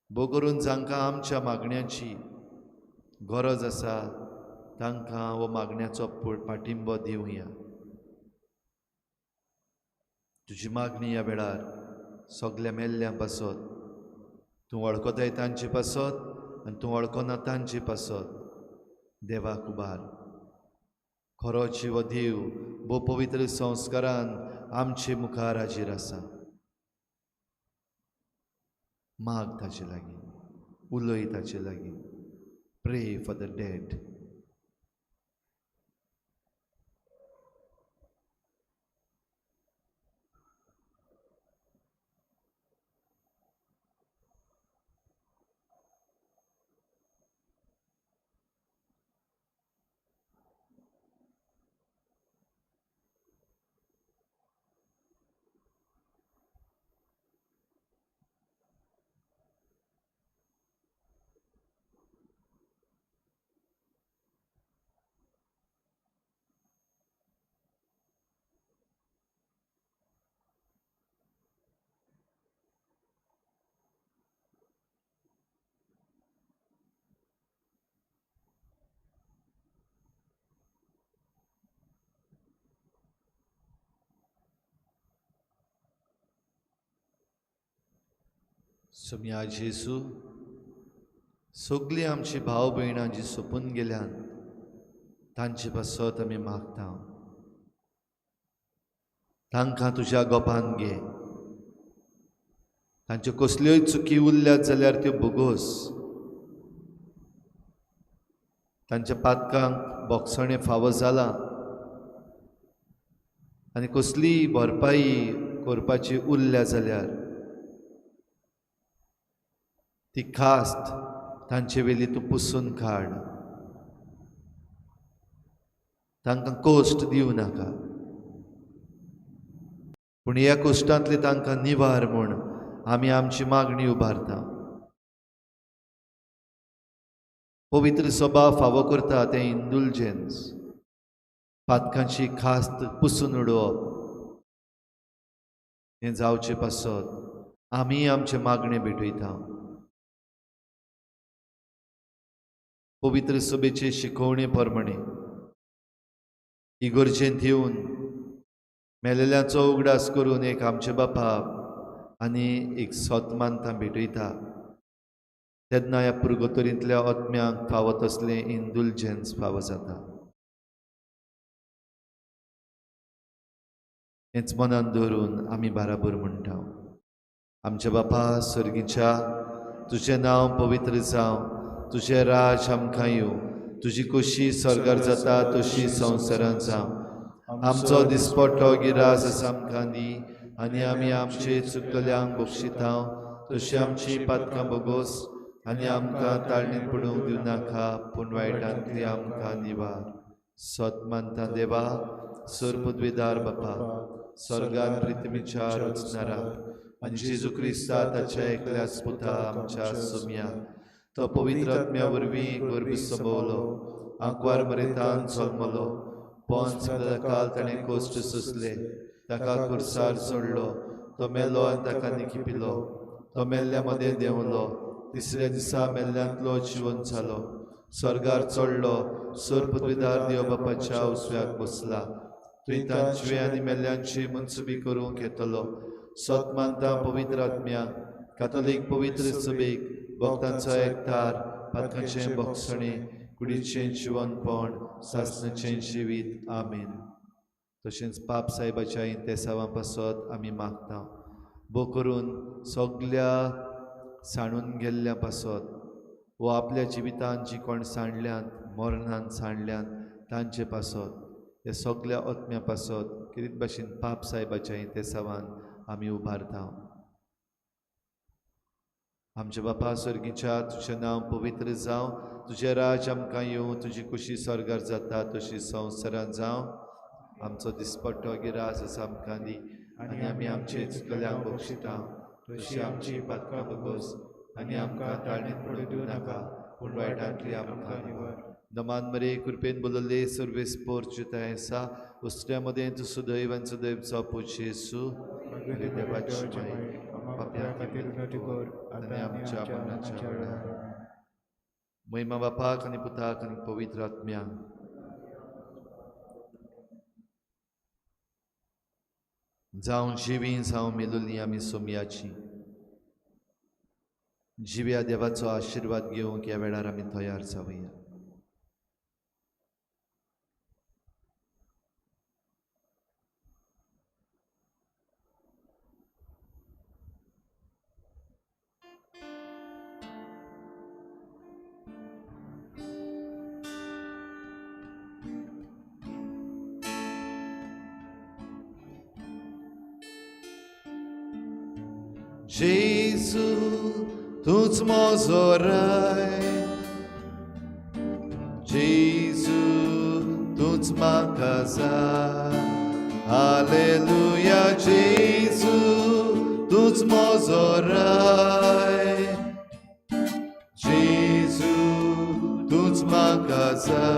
भोव करून जांकां आमच्या मागण्याची गरज आसा तांकां हो मागण्याचो पाठिंबो दिवया। तुजी मागणी ह्या वेळार सगल्या मेल्ल्यां पासत, तूं वळखताय तांचे पासत आनी तूं वळखना तांचे पासत देवाक उबार। खरो जिवो देव भोव पवित्र संस्कारान आमचे मुखार हाजीर आसा। माग ताचे लागीं, उलय ताचे लागीं। Pray for the dead. Saumya जेजू, सगळीं आमची भाव भयणां जी सोंपून गेल्यान तांचे पासत आमी मागता, तांकां तुज्या गोपान घे। तांच्यो कसल्योय चुकी उरल्यात जाल्यार त्यो भोगोस, तांच्या पातकांक बोगसणें फावो जालां आनी कसलीय भरपाई करपाची उरल्या जाल्यार ती खास्त तांचे वेली तूं पुसून काड, तांकां कोश्ट दिवं नाका, पूण ह्या कोश्टांतले तांकां निवार म्हूण आमी आमची मागणी उबारता। पवित्र सभा फावो करता तें इंडुलजन्स, पातकांची खास्त पुसून उडोवप हें जावचे पासत आमी आमचे मागणे भेटयता। पवित्र सभेचे शिकवणे प्रमाणे इगर्जेंत येवन मेलेल्यांचो उगडास करून एक आमचे बापाक आनी एक सत मानता भेटयता तेन्ना ह्या पुर्गतोरींतल्या आत्म्यांक फावो तसलें इंडुलजन्स फावो जाता। हेंच मनान दवरून आमी बाराबर म्हणटा, आमच्या बापा सर्गीच्या, तुजें नांव पवित्र जावं, तुजें राज आमकां येवं, तुजी कशी स्वर्गार जाता तशी संवसारांत जावं। आमचो दिसपट्टो गिरास आसा आमकां दी आनी आमी आमचे चुकतल्यांक बक्षिता तशी आमची पातकां बोगोस आनी आमकां ताळणेंत पडूंक दिवं नाका, पूण वायटांतली आमकां निवार। सत मानता देवा, सर पदवीदार बापा, स्वर्गान पृथ्वीच्या रचणारा आनी जेजू क्रिस्ता ताच्या एकल्याच पुता आमच्या सोम्या, तो पवित्र आत्म्या वरवीं गर्भी संभवलो, आंकवार मरेतान जल्मलो, पोंच काल ताणें कोश्ट सोंसले, ताका कुर्सार सोडलो, तो मेलो आनी ताका निखिपिलो, तो मेल्ल्या मदें देंवलो, तिसऱ्या दिसा मेल्ल्यांतलो जिवन जालो, स्वर्गार चडलो, सर पदवीदार देव बापाच्या उजव्याक बसला, थंय तांची आनी मेल्ल्यांची मनसुबी करूंक येतलो। सत मानता पवित्र आत्म्या, कातोलीक पवित्र सभेक, भक्तांचो एकतार, पातकांचें बोगसणें, कुडीचें जिवनपण, सासणाचें जिवीत। आमेन। तशेंच पाप साहेबाच्या इंतेसांवां पासत आमी मागता, भोव करून सगल्या सांडून गेल्ल्या पासत वो आपल्या जिवितान जी कोण सांडल्यांत, मरणान सांडल्यांत तांचे पासत, ह्या सगल्या आत्म्या पासत कितें भाशेन पाप साहेबाच्या इंतेसांवान आमी उबारता। आमच्या बापा स्वर्गीच्या, तुजें नांव पवित्र जावं, तुजें राज आमकां येवं, तुजी कुशी स्वर्गार जाता तशी संवसारांत जावं। आमचो दिसपट्टो गिरास आसा आमकां दी आनी आमी आमचे चुकल्यांक बक्षिता तशी आमची पातकां बोगोस आनी आमकां ताळणेंत पडूंक दिवं नाका, पूण वायटांतली आमकां निवार। दमान मरे कृपेन बोलले सर्वेस पोर जिताय आसा, उस्त्या मदें तूं सुदैव आनी सुदैव जावपो जेजू। देवाची माय, पापयां खातीर विनवती कर आनी आमच्या मरणाच्या वेळार. महिमा बापाक आनी पुताक आनी पवित्र आत्म्याक. जावं जिवी जावं मेलुली आमी सोमयाची जिव्या देवाचो आशिर्वाद घेवंक ह्या वेळार आमी तयार जावया. जेजू तूंच म्हजो राय, जेजू तूंच म्हाका जाय. हालेलुया, जेजू तूंच म्हजो राय, जेजू तूंच म्हाका जाय.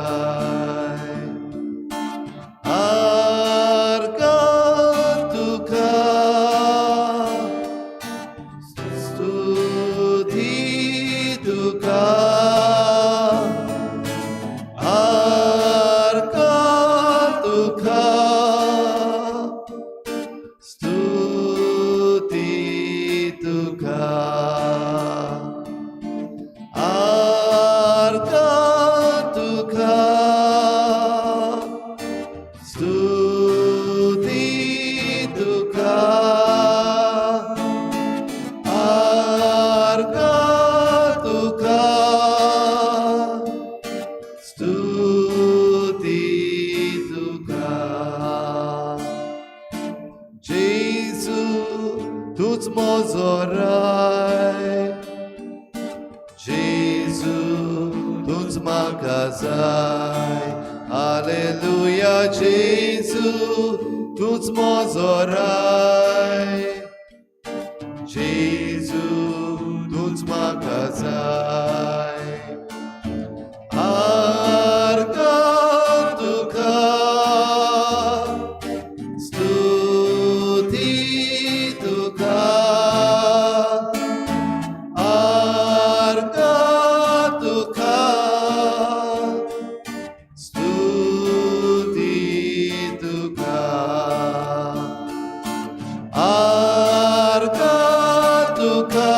Hallelujah, जेजू तूंच म्हजो राय, जेजू तूंच म्हाका जाय. आर्गां तुका, स्तुती तुका, आर्गां तुका, स्तुती तुका, आर्गां तुका,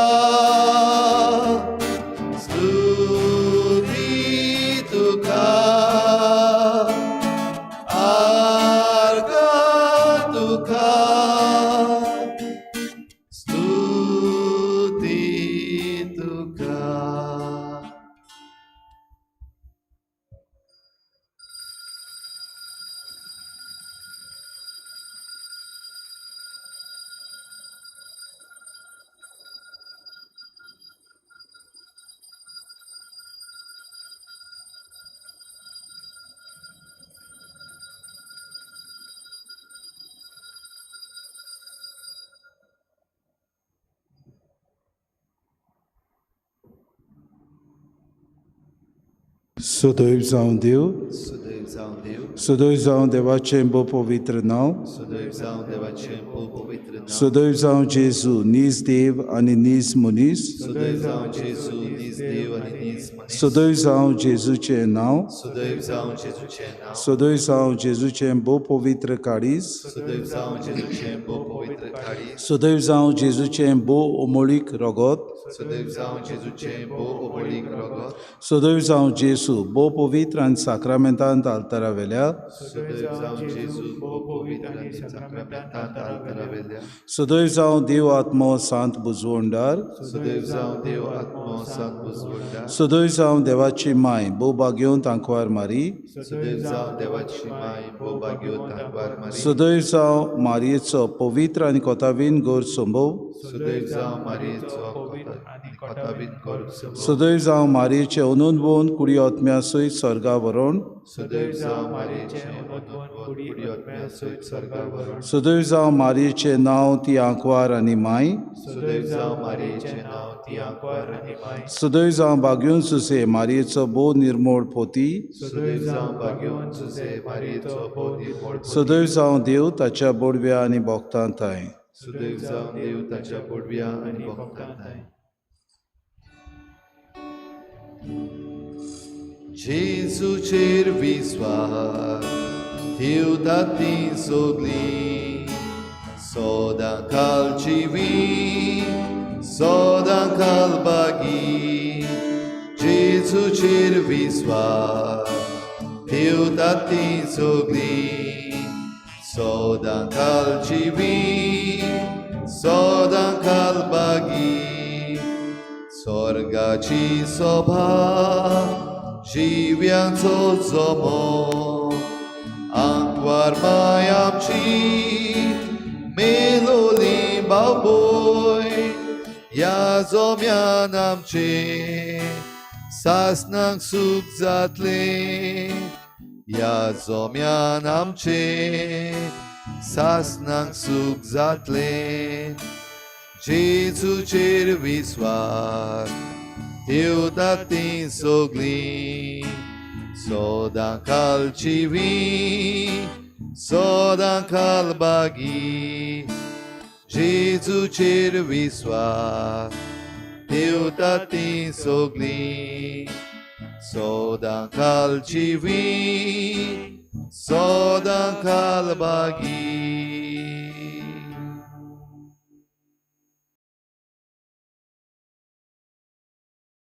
स्तुती तुका, आर्गां तुका, स्तुती तुका. सदैव जावं देव, सदैव जावं देव, सदैव जावं देवाचें भोव पवित्र नांव, सदैव जावं देवाचें भोव पवित्र नांव, सदैव जावं जेजू नीज देव आनी नीज मनीस, सदैव जावं जेजू नीज देव आनी नीज मनीस, सदैव जावं जेजूचें नांव, सदैव जावं जेजूचें नांव, सदैव जावं जेजूचें भोव पवित्र काळीज, सदैव जावं जेजूचें भोव पवित्र काळीज, सदैव जावं जेजूचें भोव अमोळीक रगत, सदैव जावं जेजूचें भोव अमोळीक रगत, सदैव जावं जेजू भोव पवित्र आनी साक्रामेंतांत आल्तारा वेल्या, सदैव जावं जेजू भोव पवित्र आनी साक्रामेंतांत आल्तारा वेल्या, सदैव जावं देव आत्मो सांत बुजवणदार, सदैव जावं देव आत्मो सांत बुजवणदार, सदैव जावं देवाची माय भोव भाग्योवंत आंकवार मारी, सदैव जावं देवाची माय भोव भाग्योवंत आंकवार मारी, सदैव जावं मारयेचो पवित्र आनी कोतावीन गोर संभव, सदैव जावं मारयेचो आनी कोतावीन गोर संभव, सदैव जावं मारयेचे अनून कुडी आत्म्या सयत स्वर्गा व्हरोन, सदैव जावं मारयेचे अनून कुडी आत्म्या सयत स्वर्गा व्हरोन, सदैव जावं मारयेचें नांव ती आंकवार आनी माय, सदैव जावं मारयेचें नांव ती आंकवार आनी माय, सदैव जावं भाग्योवन सुसे मारयेचो भोव निर्मोळ पोती, सदैव जावं भाग्योवन सुसे मारयेचो भोव निर्मोळ पोती, सदैव जावं देव ताच्या बोडव्या आनी भोक्तां थांय, सुदैव जावन देव ताच्या पोडव्या आनी भक्तांताय. जेजूचेर विस्वास ठेवता ती सगळीं, सदां काल जिवी, सदां काल बागी. जेजूचेर विस्वास ठेवता ती सगळीं, सदां काल जिवी, सदां काल बागी. स्वर्गाची सभा, जिव्यांचो जमो, आंकवार माय आमची, मेलोली बाबोय, ह्या जोम्यान आमचे सासनाक सूख जातलें. ह्या जोम्यान आमचे सासनाक सूख जातलें. जेजूचेर विस्वास ठेवता ती सगळीं, सदां काल जिवी, सदां काल बागी. जेजूचेर विस्वास ठेवता ती सगळीं, सदां काल जिवी, सदां काल बागी.